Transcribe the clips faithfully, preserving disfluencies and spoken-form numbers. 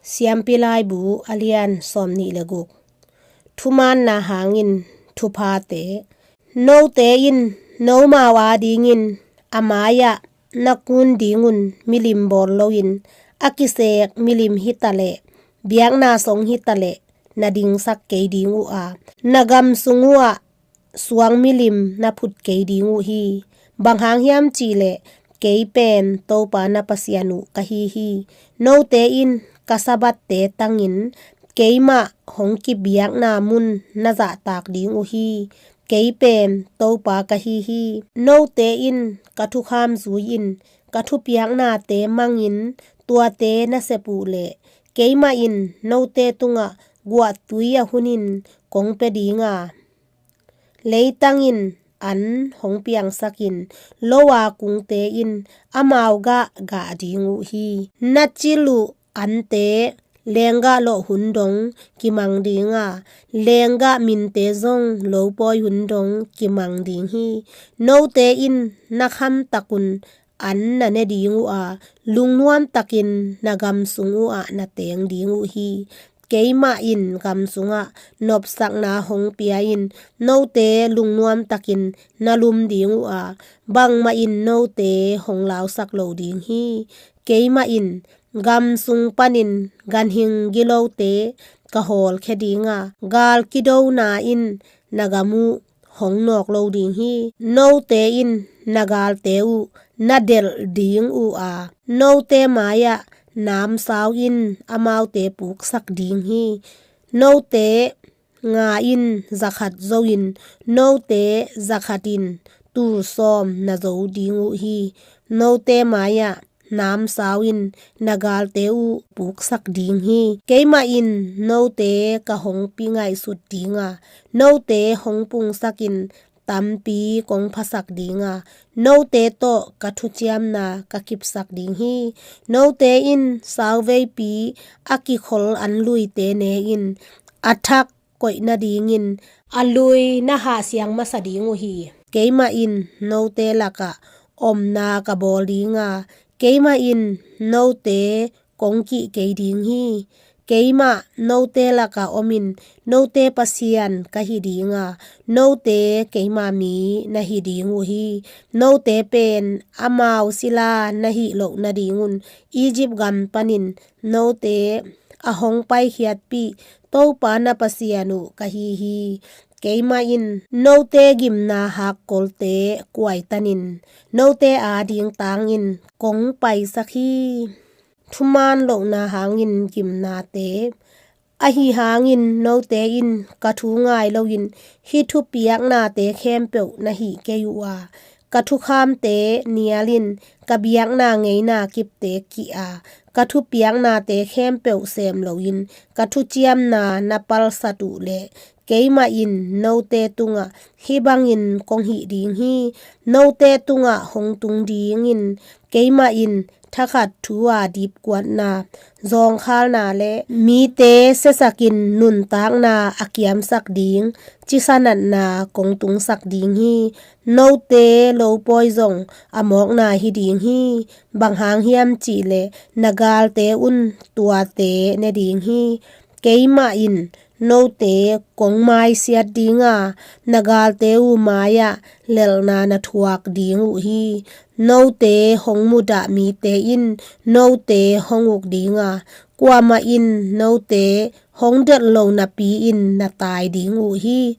Siampi Laibu a lian sawmnih le guk. Thumaanna hangin thuphate. Note in nomau adingin a mai-ah na kun dingun milim bawl loin, a kisek milim hitaleh, biakna song hitaleh, na dingsak kei ding uh a, na gam sung uhah suang milim na phut kei ding uh hi. Bang hang hiam cihleh, kei pen Topa na Pasian uh ka hi hi. Note in ka Sabbath-te tangin keimah hong kibiakna mun na zahtak ding uh hi. Kei pen Topa ka hi hi. Note in ka thukham zui-in, ka thupiaknate mangin tuate na sep uh leh, keimah in note tungah guahtui a hunin kong pia ding a, leitang in an hong piangsakin, lo-a kungte in amau gah gah ding uh hi. Na cil uh ante lenggah lawh hun dong kimang ding a, lenggah minte zong lopawi hun dong kimang ding hi. Note in na khamtakun an na ne ding uh a, lungnuamtakin na gam sung uhah na teng ding uh hi. Keimah in gam sungah nopsakna hong pia-in, note lungnuamtakin na lum ding uh a, bangmah in note hong lausak lo ding hi. Keimah in gam sung panin ganhing gilote ka hawlkhia ding a, gal kidona in na gam uh hong nawk lo ding hi. Note in na galte uh na delh ding uh a, note mai-ah namsau in amaute puksak ding hi. Note nga in zakhat zo-in, note zakhat in tul sawm na zo ding uh hi. Note mai-ah namsau in na galte uh puksak ding hi. Keimah in note ka hong pi ngaihsut ding a, note hong pungsakin tampi kong phasak ding a, note tawh ka thuciamna ka kipsak ding hi. Note in sauveipi a kikhol anluite ne-in, a thak koih nadingin a lui na hahsiang masa ding uh hi. Keimah in note lakah omna ka bawl ding a, keimah in note kong kih kei ding hi. Keimah note lakah omin note Pasian ka hi ding a, note keima mi na hi ding uh hi. Note pen amau sila na hih loh nadingun Egypt gam panin note a hong paikhiatpih Topa na Pasian uh ka hi hi. Keimah in note gimna hakkolte kuaitanin, note ading tangin kong paisak hi. Thuman lohna hangin gimnate. Ahi hangin note in ka thu ngai loin hih thupiaknate khempeuh na hih kei uh a, ka thukhamte nialin ka biakna ngeina kipte kih a, ka thupiaknate khempeuh sem loin ka thuciamna na palsat uh leh, keimah in note tungah hih bangin kong hih ding hi. Note tungah hong tung dingin keimah in thakhat thu-a dipkuatna, zawngkhalna le mite siasakin nuntakna a kiamsak ding cisa natna kong tungsak ding hi. Note lopawi zong a mawkna hi ding hi. Bang hang hiam cihleh na galte un tuate ne ding hi. Keimah in note kong maisiat ding a, na galte uh mai-ah lelhna na thuak ding uh hi. Note hong mudah mite in note hong uk ding a, kuamah in note hong delh lo napi-in na tai ding uh hi.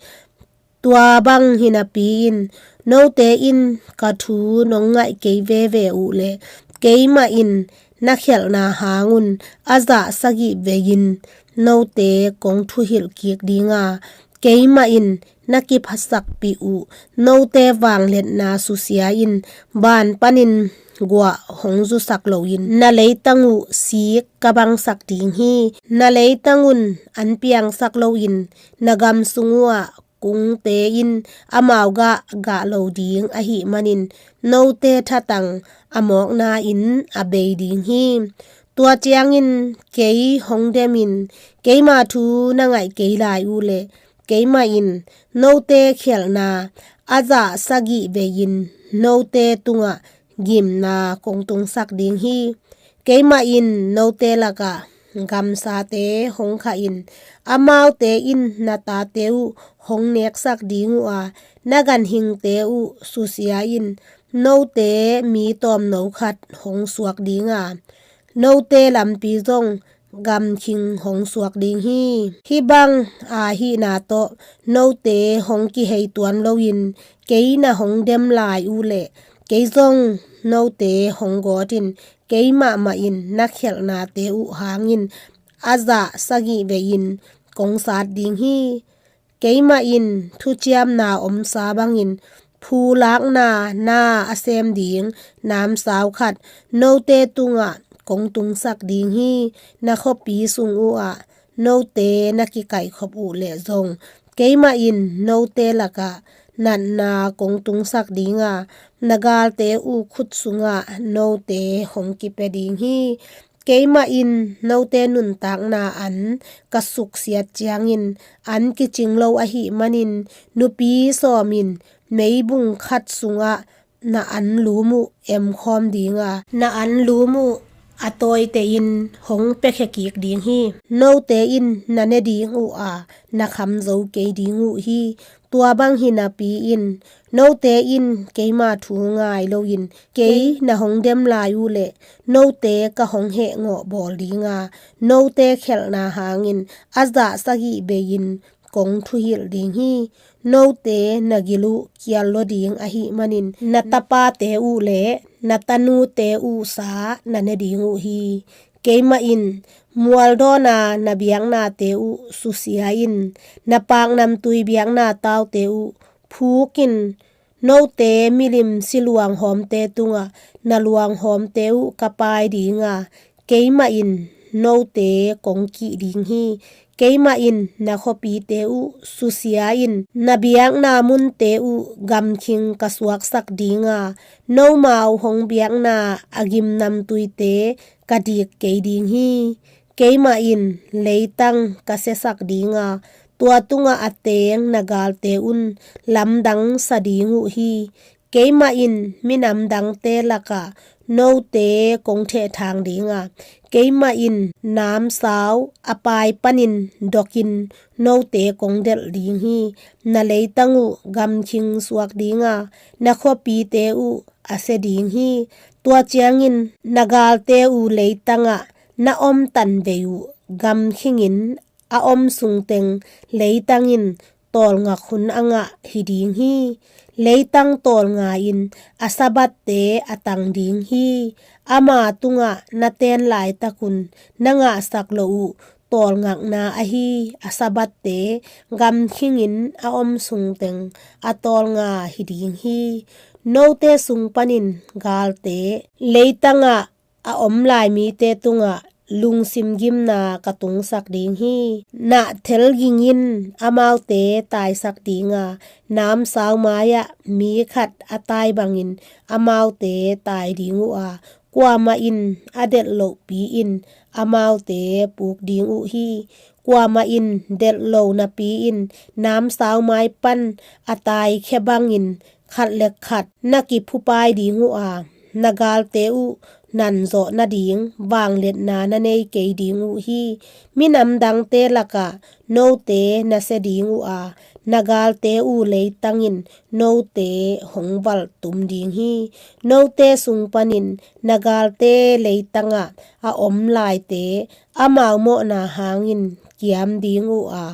Tua bang hi napi-in note in ka thu nong ngaih kei veve uh leh, keimah in na khialhna hangun a zah sagih vei-in note kong thuhilh kik ding a, keimah in na kiphasakpih uh note vangliatna susia-in, van panin guah hong zusak loin na leitang uh sik ka bangsak ding hi. Na leitang un an piangsak loin na gam sung uhah kungte in amau gah gah lo ding ahih manin, note thatang a mawkna-in a bei ding hi. Tua ciangin kei hong demin keima thu na ngaih kei lai uh leh, keimah in note khialhna a zah sagih vei-in note tungah gimna kong tungsak ding hi. Keimah in note lakah gamsate hong khah in. Amaute in na tate uh hong neksak ding uh a, na ganhingte uh susia in. Note mi tawmno khat hong suak ding a, note lampi zong gamkhing hong suak ding hi. Hih bang a hihna tawh note hong kihei tuan loin kei na hong dem lai uh leh kei zong note hong gawt in. Kei mahmah in na khialhnate uh hangin a zah sagih vei-in kong sat ding hi. Keimah in thuciamna omsa bangin phulakna na a sem ding namsau khat note tungah kong tungsak ding hi. Na khuapi sung uhah note na kikaihkhop uh leh zong keimah in note lakah natna kong tungsak ding a, na galte uh khut sungah note hong kipia ding hi. Keimah in note nuntakna an ka suksiat ciangin an kicing lo ahih manin, nupi sawm in meibung khat sungah na anlum uh emkhawm ding a, na anlum uh a tawite in hong piakhia kik ding hi. Note in na ne ding uh a, na kham zo kei ding uh hi. Tua bang hi napi-in note in keima thu ngai loin kei na hong dem lai uh leh note ka hong hehngawh bawl ding a, note khialhna hangin a zah sagih bei-in kong thuhilh ding hi. Note na gil uh kial lua ding ahih manin na tapate uh leh na tanute uh sa na ne ding uh hi. Keimah in mualdawna na biaknate uh susia in, na paknamtui biakna taute uh phuk in. Note milim siluanghawmte tungah na luanghawmte uh ka pai ding a, keimah in note kong kih ding hi. Keimah in na khuapite uh susia in, na biakna munte uh gamkhing ka suaksak ding a, nomau hong biakna a gimnamtuite ka dik kei ding hi. Keimah in leitang ka siasak ding a, tua tungah a teng na galte un lamdang sa ding uh hi. Keimah in minam dangte lakah note kong thehthang ding a, keimah in namsau a pai panin dokin note kong delh ding hi. Na leitang uh gamkhing suak ding a, na khuapite uh a sia ding hi. Tua ciangin na galte uh leitangah na omtan vei uh gamkhingin a om sungteng leitang in tawlngak hun a ngah hi ding hi. Leitang tawlnga in a Sabbath-te a tang ding hi. Ama tungah na ten laitakun na ngahsak loh uh tawlngakna ahi a Sabbath-te gamkhingin a om sungteng a tawlnga hi ding hi. Note sung panin galte leitangah a om lai mite tungah lungsim gimna ka tungsak ding hi. Nahthel ging in amaute taisak ding a, namsau mai-ah mi khat a tai bangin amaute tai ding uh a, kuamah in a delh lohpi in amaute puk ding uh hi. Kuamah in delh lo napi-in namsau mai pan a taikhia bangin khat le khat na kiphupai ding uh a, na galte uh nanzawh nading vangliatna na nei kei ding uh hi. Minam dangte lakah note na sia ding uh a, na galte uh leitang in note hong valhtum ding hi. Note sung panin na galte leitangah a om laite amau mawhna hangin kiam ding uh a,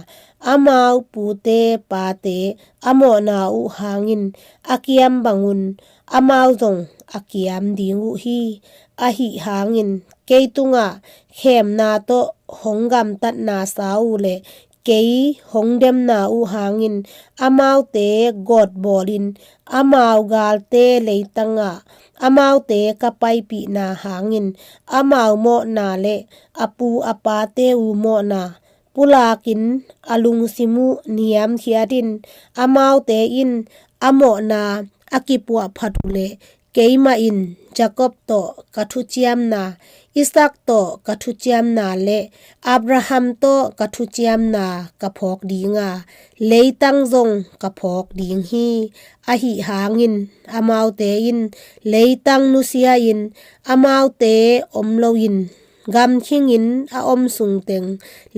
amau pute pate a mawhna uh hangin a kiam bangun amau zong a kiam ding uh hi. Ahi hangin kei tungah khemna tawh hong gamtatna sa uh leh kei hong demna uh hangin amaute gawtbawlin amau galte leitangah amaute ka paipihna hangin amau mawhna le a pu a pate uh mawhna pulakin a lungsim uh niamkhiatin amaute in a mawhna a kipuahphat uh leh keimah in Jacob tawh ka thuciamna, Isaac tawh ka thuciamna le Abraham tawh ka thuciamna ka phawk ding a, leitang zong ka phawk ding hi. Ahi hangin amaute in leitang nusia-in amaute om loin gam khingin a om sungteng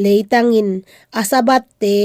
leitangin a Sabbath-te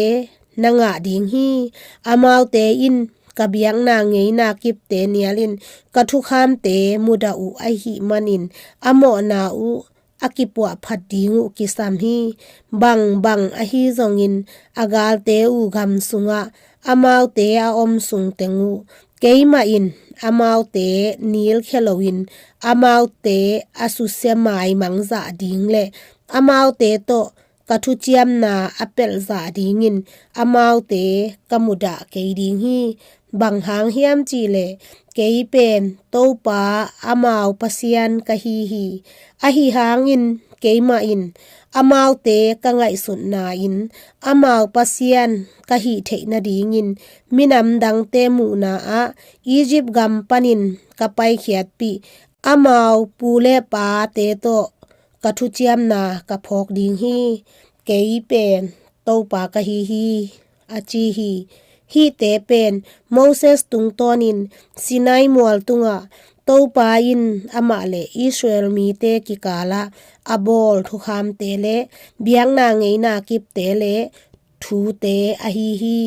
na ngah ding hi. Amaute in ka biakna ngeina kipte nialin ka thukhamte mudah uh ahih manin a mawhna uh a kipuahphat ding uh kisam hi. Bangbang ahi zongin a galte uh gam sungah amaute a om sungteng uh keimah in amaute nilkhia loin amaute a susia maimangzah ding le amaute tawh ka thuciamna a pelhzah dingin amaute ka mudah kei ding hi. Bang hang hiam cihleh kei pen Topa amau Pasian ka hi hi. Ahi hangin keimah in amaute ka ngaihsutna-in amau Pasian ka hih theih nadingin minam dangte muhna-ah Egypt gam panin ka paikhiatpih amau pu le pate tawh ka thuciamna ka phawk ding hi. Kei pen Topa ka hi hi, a ci hi. Hihte pen Moses tungtawnin Sinai mual tungah Topa in amah le Israel mite kikalah a bawl thukhamte le biakna ngeina kipte le thute ahi hi.